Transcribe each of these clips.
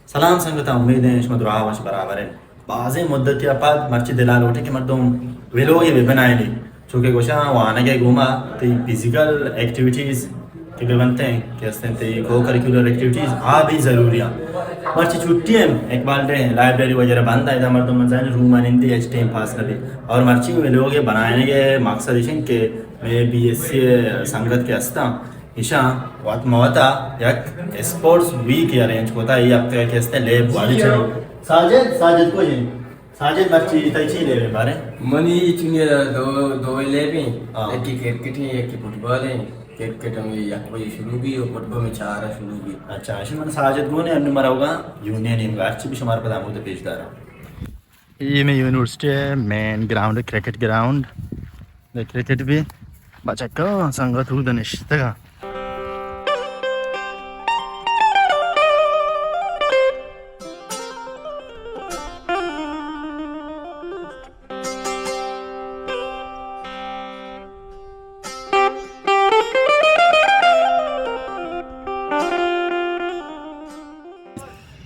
سلام سنگتاں، امید ایں شما دراہ وش برابر ایں۔ بازیں مدتی ءَ پد مرچی دل ءَ لوٹے کہ مردم ولوگے بہ بنائینی، چونکہ گوشاں وانگ ءِ گوما تئی فزیکل ایکٹیویٹیز کہ بہ بنت ایں، کہ استیں تئی کو کریکولر ایکٹیویٹیز آ بھی ضروری ایں۔ مرچی چھٹی ایں، اقبال ڈے، لائبریری وغیرہ بند ایں، ادا مردم من زانیں روم ءَ نندی، ہچ ٹائم پاس نہ بی۔ اور مرچی ولوگے بنائینگ ءِ مقصد ایش ایں کہ مئے بی ایس سی ءِ سنگت کہ استاں، ایشاں وت مہ وتا یک اسپورٹس ویک ارینج کتا، اے ہفتہ کہ استیں لیب واری چلی۔ ساجد، ساجد کو جن؟ ساجد مرچی تئی چی لیب ایں بارے؟ منی چونی دو، دو لیب ایں۔ ہاں۔ یکی کرکٹ ایں، یکی فٹبال ایں۔ کرکٹ ہمے یک بجے شروع بی اور فٹبال ہمے چار ءَ شروع بی۔ اچھا، اشی من ساجد گون ایں، انو مرا ہوگا یونین ایں، ہرچی بھی شمار پدا ہمود پیش دارا۔ اے مئے یونیورسٹی ءِ مین گراؤنڈ، کرکٹ گراؤنڈ۔ دے کرکٹ بھی بچکاں سنگت ہود نشتگاں۔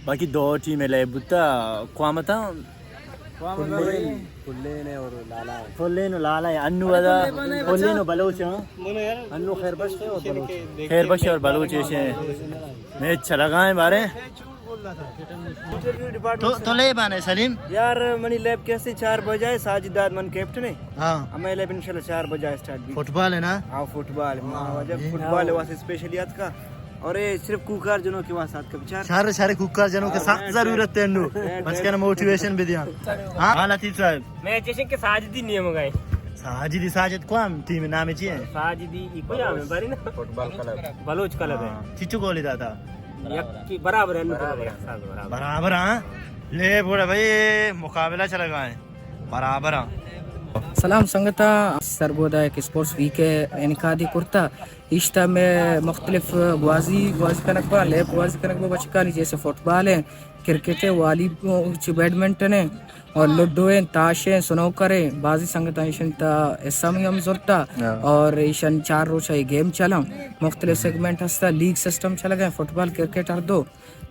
باقی دو ٹیم لیب بوتا، کوامتاں؟ پلین، پلین اور لالا۔ پلین و لالا ایں۔ انو ادا پلین و بلوچ ایں۔ انو خیر بخش ایں اور بلوچ ایں۔ خیر بخش اور بلوچ ایش ایں۔ میچ چلگا ایں بارے۔ تو، تو لیب آنے سلیم؟ یار، منی لیب کیسے چار بجائے، ساجد داد من کیپٹن ایں۔ ہاں۔ ہمے لیب انشاءاللہ چار بجائے اسٹارٹ بی۔ فٹبال ایں نا؟ ہاں، فٹبال۔ ما وجہ فٹبال واسطے اسپیشلی آتکا۔ اور اے صرف کوکار جنوک ءِ واسطہ آتکا بچار۔ شر، شر کوکار جنوک ءِ سخت ضرورت ایں انو۔ بس کنا موٹیویشن بھی دیاں۔ ہاں، ہاں، لطیف صاحب۔ میچ ایش ایں کہ ساجدی نیمگا ایں۔ ساجدی، ساجد کوام ٹیم نام چی ایں؟ ساجدی، ای کجا ایں بارے نا؟ Football club. بلوچ کلب ایں۔ ہاں۔ چچو گولی داتا؟ یک برابر ایں، برابر ایں، سب برابر۔ برابر ایں۔ لیب بڑا بھائی، مقابلہ چلگا ایں۔ برابر ایں۔ سلام سنگتاں، سرگودا یک اسپورٹس ویک ءِ انعقادی کرتا۔ ایشتا مئے مختلف گوازی، گوازی کنگ با، لیب گوازی کنگ با بچکانی، جیسے فٹبال ایں، کرکٹ ایں، والی، چہ بیڈمنٹن ایں اور لڈو ایں، تاش ایں، سنوکر ایں، بازی سنگتاں ایشن تا حصہ ہم زرتا۔ ہاں۔ اور ایشن چار روچ اے گیم چلاں، مختلف سیگمنٹ ہستا، لیگ سسٹم چلگا ایں، فٹبال، کرکٹ ہر دو،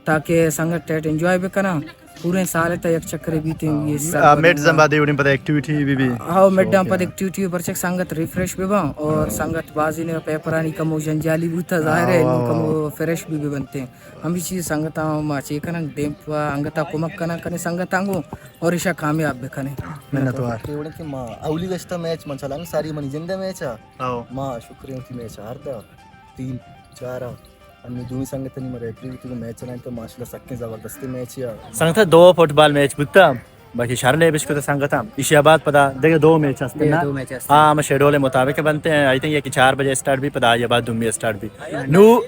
تاکہ سنگت ٹیٹ انجوائے بکناں۔ پوریں سال تا یک چکرے بیتیں، یہ سر آ، میڈ زمبا دے وڑیں پدا ایکٹیویٹی بھی بھی۔ ہاں، میڈاں پدا ایکٹیویٹی، پرچک سنگت ریفریش بباں اور سنگت بازی نے پیپرانی کمو جنجالی بوتا، ظاہر ہے، ہاں، انو کمو فریش بھی ببنتے۔ ہمے چیز سنگتاں ما چے کنن، دیم پہ انگتا کمک کنن کنے سنگتاں گوں اور ایشا کامیاب بکنیں۔ منتوار۔ کہ وڑیں کہ ما اولی گشتہ میچ من چلانگ ساری منی جندے میچ آ۔ او۔ ما شکریں وتی میچ ہار دا۔ تین چار آ۔ انو دومی سنگتانی ما ریفری بوتگوں میچ چلائیں تو ماشاءاللہ سکیں زبردستیں میچ آ۔ سنگتا دو فٹبال میچ بوتا۔ باقی شر لیب اش کتہ سنگتاں۔ ایشی ء بعد پدا دگہ دو میچ ہست دگہ نا؟ دو میچ ہست۔ آ، ہمے شیڈول مطابق بنتے ہیں۔ آئی تھنک یکے چار بجے اسٹارٹ بی، پدا آئی ء بعد دومی اسٹارٹ بی۔ نو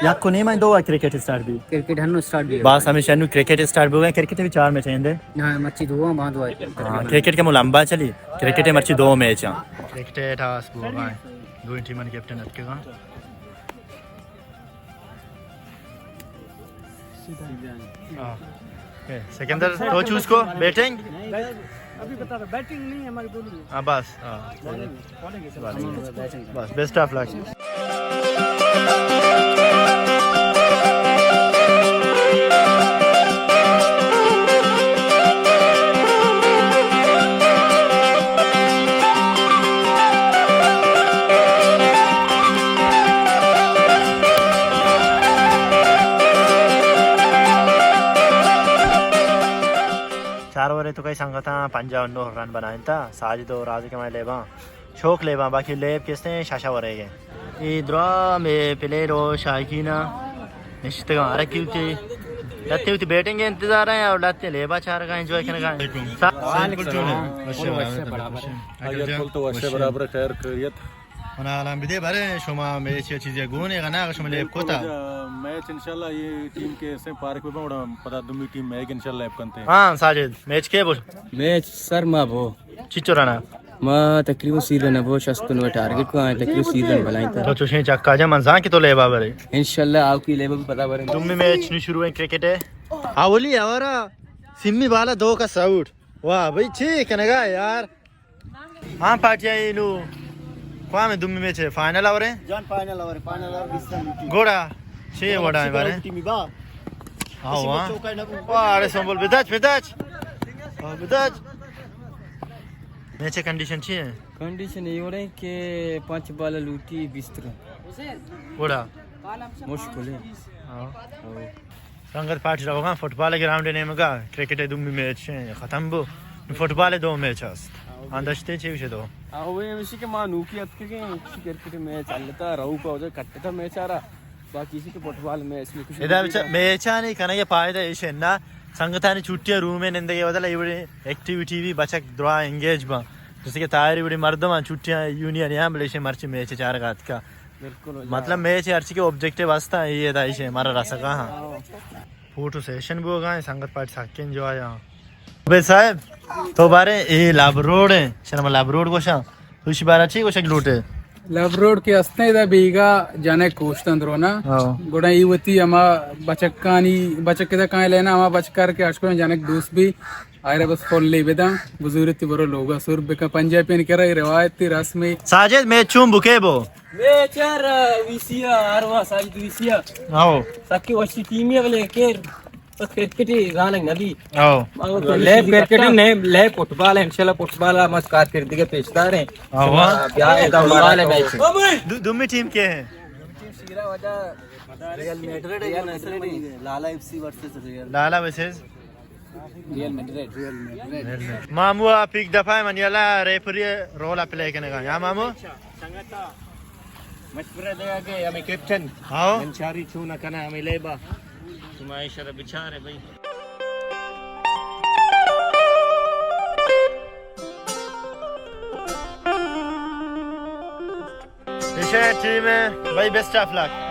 یک و نیم ء دو ء کرکٹ اسٹارٹ بی۔ کرکٹ ہنو اسٹارٹ بی۔ بس ہمیشہ نو کرکٹ اسٹارٹ بی، کرکٹ بھی چار میچ ہیں دے۔ ہاں، مرچی دو ہیں، باں دو ہے۔ ہاں، کرکٹ کے مو لمبا چلی، کرکٹ مرچی دو میچ ہیں۔ کرکٹ ٹاس بو گا، دو ٹیم کیپٹن اتکے گا۔ ہاں۔ اے، سکندر، تو چوز کو، بیٹنگ؟ ابھی بتا رہا، بیٹنگ نہیں ہے ہماری، بولو۔ ہاں، بس، ہاں۔ بس، بیسٹ آف لک۔ چار اوورے تو کئی سنگتاں پنجاہ و نو رن بنائینتا، ساجد و رازق ہمائی لیباں، چوک لیباں، باقی لیب کستیں شش اوورے گئے۔ اے درا مے پلیئر و شائقین نشتگاں، ہر کیو تی لتے ہوتی بیٹنگ انتظار ہیں اور لتے لیبا چارگا انجوائے کنگا۔ وعلیکم السلام۔ اگر کل تو وش برابر، خیر خیریت۔ منا الان بدے بارے شما میچ یا چیزے گونے گنا، اگر شما لیب کوتا۔ میچ انشاءاللہ یہ ٹیم کے سے پارک پہ بڑا پتا دومی ٹیم میں انشاءاللہ لیب کنتے ہیں۔ ہاں ساجد، میچ کے بول؟ میچ سر ما بو۔ چچو رنا؟ ما تقریباً سی رن بو، شست نو ٹارگٹ کو آئے، تقریباً سی رن بلائیں تا۔ تو چوشیں چکا جا من زان کہ تو لیبا برے۔ انشاءاللہ آپ کی لیبا بھی پتا برے۔ دومی میچ نو شروع ہے کرکٹ ہے۔ اولی اوورا سیمی بالا دو کا ساؤٹ۔ واہ بھائی، چی کنگا یار۔ ہاں پارٹی آئی نو۔ کوام دومی میچ ہے؟ فائنل اوور ہے؟ جان فائنل اوور ہے، فائنل اوور بیس رن کی۔ گوڑا چھ وڑا ہے بارے۔ ٹیمی با۔ ہاں، ہاں۔ واہ، ارے سنبل، بداچ، بداچ۔ ہاں، بداچ۔ میچ ءِ کنڈیشن چی ایں؟ کنڈیشن اے وڑیں کہ پنچ بال لوٹی بیست رن۔ وڑا؟ مشکل ایں۔ ہاں۔ ہاں۔ سنگت پارٹی روگاں فٹبال گراؤنڈ نیمگا، کرکٹ دومی میچ ایں، ختم بو۔ فٹبال دو میچ است۔ آں دشتے چی گوشے تو؟ آ، وہ ہمیشی کہ ما نوکی اتکگیں، کرکٹ میچ چلتا، روک اودا کٹتا میچ آرا۔ باقی اسی کہ فٹبال میچ میں کچھ ادا بچا میچانی کنگے فائدہ ایش ایں نا، سنگتانی چھٹیاں رومے نندگے بدل اے وڑیں ایکٹیویٹی بی، بچک درا انگیج باں۔ جیسے کہ طاہر وڑیں مردماں چھٹیاں یونین یا، بلے ایشی مرچی میچ چارگا اتکا۔ بالکل۔ مطلب میچ ہرچی کہ آبجیکٹیو ہستا، اے ادا ایش ایں، مارا رسگا ہاں۔ فوٹو سیشن بوگا ایں، سنگت پارٹی سک انجوائے آں۔ عبید صاحب، تو بارے اے لب روڈ ایں، شنما لب روڈ گوشاں۔ تو ایشی بارا چی گوشگ لوٹے؟ لب روڈ کہ استیں ادا بیگا جنک اوشتن درونا۔ ہاں۔ گڑا اے وتی ہما بچکانی، بچک ادا کائیں لینا، ہما بچکار کہ اشکن جنک دوست بی، آئرا بس پھلی بداں، بزورتی برو لوگا سر بکن، پنجابیانی کرا اے روایتی رسمی۔ ساجد، میچ چون بو، کے بو؟ میچ یار، ویسیا، آرواں ساجد ویسیا۔ ہاں۔ سکی وشی ٹیمی ایں، بلے کیر بس کرکٹ زانگ نبی۔ ہاں۔ لیب کرکٹ نہ، لیب فٹبال ایں، انشاءاللہ فٹبال ہم کارکردگی پیش داریں۔ ہاں۔ بیا اے فٹبال میچ۔ دو-، دومی ٹیم کے ایں؟ ریئل میڈرڈ ایں، ریئل میڈرڈ ایں۔ لالا ایف سی ورسز ریئل۔ لالا ورسز؟ Real Madrid. مامو ءَ پیک دپا من یلا ریفری رول ءَ پلے کنگا۔ یا مامو؟ مشورہ دیا کہ ہمیں کیپٹن۔ ہاں۔ من چاری چون کناں ہمیں لیبا۔ شما ایشرا بچارے بھائی۔ ایشی ٹیم ایں بھائی، بیسٹ آف لک۔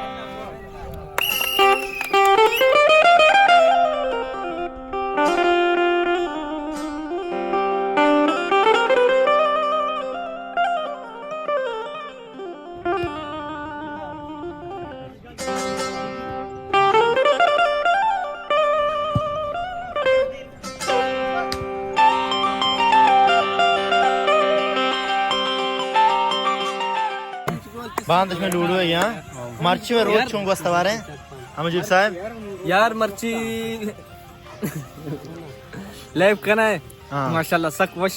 باند اش میں لوڈو ایں یہاں۔ مرچی میں روچ چون گوست بارے؟ ہم مجیب صاحب۔ یار مرچی لیب کنائے۔ ہاں۔ ماشاءاللہ سک وش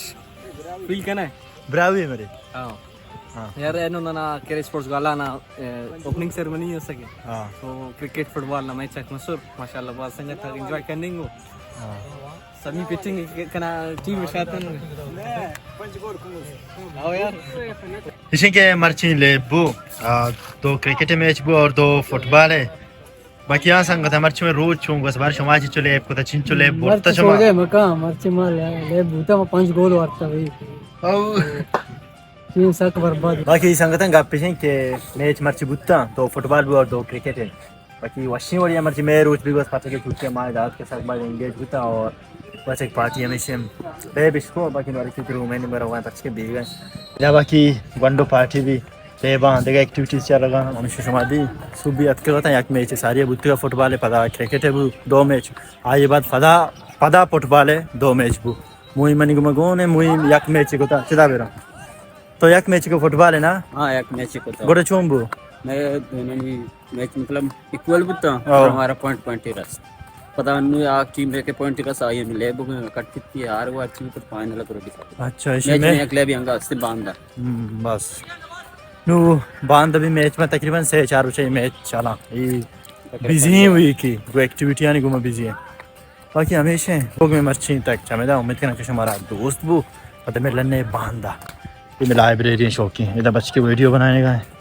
فیل کنائے۔ براوی مرے۔ ہاں۔ ہاں۔ یار اینو ننا کیرے اسپورٹس گالا نا، اے، اوپننگ سیریمنی ہو سکے۔ ہاں۔ تو کرکٹ فٹبال نا میچ اک مسر، ماشاءاللہ باز سنگت آک انجوائے کننگ ہو۔ ہاں۔ سمی پٹنگ کنا ٹیم شاتن۔ آؤ یار۔ ایشی کہ مرچی لیب بو، آ، دو کرکٹ میچ بو اور دو فٹبال ایں۔ باقی ہاں سنگت، مرچی میں روچ چون گوست بارے، شما چنچو لیب کتا، چنچو لیب برتا شما؟ سوجے مکا، مرچی ما لیب بوتا، ما پنچ گول وارتا بھائی۔ او۔ ٹیم سک برباد۔ باقی سنگتاں گپ اش ایں کہ میچ مرچی بوتا، دو فٹبال بو اور دو کرکٹ ایں۔ باقی وشیں وڑی مرچی میں روچ بی گوست، پتہ کہ چھٹی ما دات کہ سک باز انگیج بوتا اور بس ایک پارٹی ہمیشہ بے بشکو، باقی نوری کی رومے نمبر ہوئے پچ کے بیگا۔ یا باقی گونڈو پارٹی بی لیباں، دگہ ایکٹیویٹیز چلگا، ہمیشہ شما دی صبح اتکگا تاں یک میچ ساری بوتگا فٹبال، پدا کرکٹ بو دو میچ، آئی بعد پدا، پدا فٹبال دو میچ بو۔ موئی منی گما گون ایں، موئی یک میچ کتا، چدا بیرا؟ تو یک میچ کو فٹبال ایں نا؟ ہاں، یک میچ کتا۔ گڑا چون بو؟ میں دونوں میچ مطلب ایکول بوتا، او۔ ہمارا پوائنٹ، پوائنٹ ہی رس۔ پدا انو آ ٹیم رے کے پوائنٹ ہی رس، آئی ہم لیب کٹ کتی، ہار ہوا ٹیم تو فائنل کرو بھی۔ اچھا، ایشی میچ میں؟ میں یک لیب انگا است باندا۔ ہم، بس۔ نو باندا بھی میچ میں تقریباً سے چار بچے میچ چلا۔ یہ تقریباً۔ بزی ہوئی کی، وہ ایکٹیویٹی آنی گما بزی ایں۔ باقی ہمیشہ ایں۔ لوگ میں مرچی تک چمیدا، امید کناں کہ شمارا دوست بو۔ پدا ملنے باندا۔ یہ میں لائبریری شوقین۔ ادا بچ کے ویڈیو بنانے کا ہے۔